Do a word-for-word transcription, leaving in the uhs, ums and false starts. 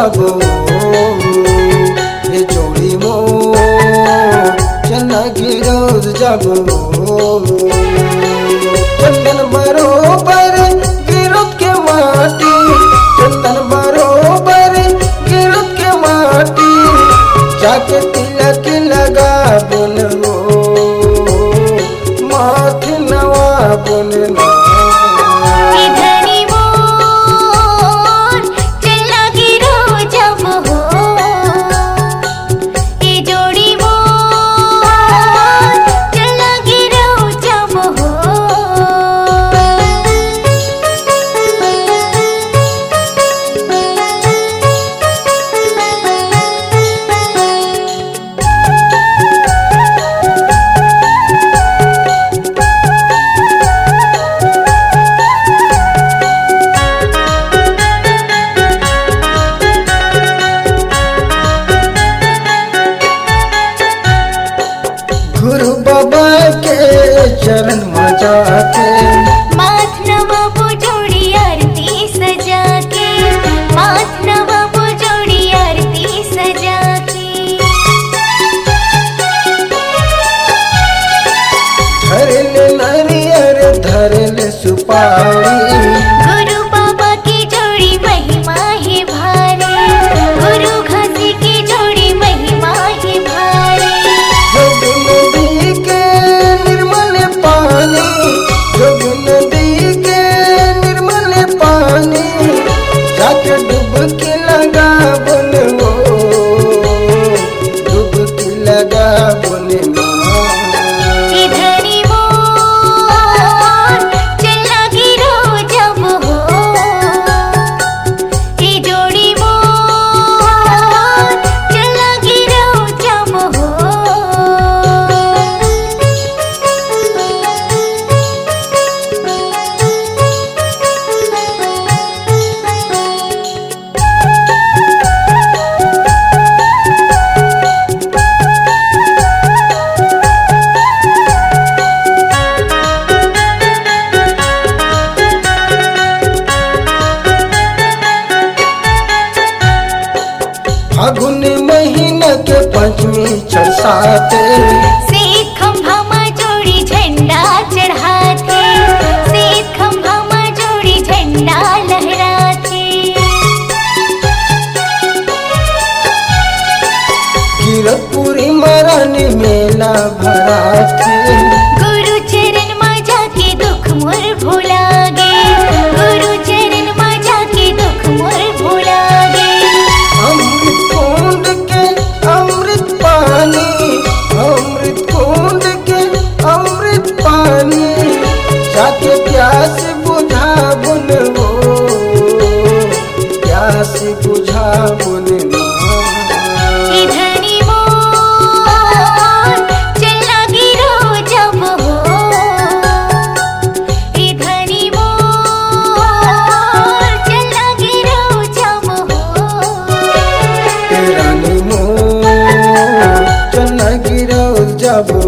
जाबो, ये जोड़ी मोर चल ना गिरौद जाबो। चंदन बरोबर गिरौद के माटी, चंदन बरोबर गिरौद के माटी, जाके तिलक लगाबोन हो, माथे नवाबोन ना। ए धनी मोर, चल ना गिरौद जाबो हो। ए जोड़ी मोर, चल ना गिरौद जाबो हो। गुरु बाबा के चरण म जाके, माथ नवाबो जोड़ी आरती सजा के, माथ नवाबो जोड़ी आरती सजा के। धर ले नारियर, धर ले सुपारी। गुरु बाबा के जोड़ी महिमा हे भारी, गुरु घासी के जोड़ी महिमा हे भारी। जोगी नदी के निर्मल पानी, जोगी नदी के निर्मल पानी, जाके डुबकी लगाबोन हो, डुबकी लगाबोन ना। ए धनी मोर, चल ना गिरौद जाबो हो। ए जोड़ी मोर, चल ना गिरौद जाबो हो। फागुन महीना के पंचमी चढ़ साथे, सेत खंभा म जोड़ी झंडा चढ़ाथे, सेत खंभा म जोड़ी झंडा लहराथे। गिरौदपुरी म रानी मेला भराथे। गुरु चरण म जाके दुख मोर भुला गे, गुरु चरण म जाके दुख मोर भुला गे। अमृत कुंड के अमृत पानी, अमृत कुंड के अमृत पानी, जाके प्यास बुझाबोन हो, प्यास बुझाबोन ना। ए धनी मोर, चल ना गिरौद जाबो हो। ए धनी मोर, चल ना गिरौद जाबो हो। ए रानी मोर, चल ना गिरौद जाबो।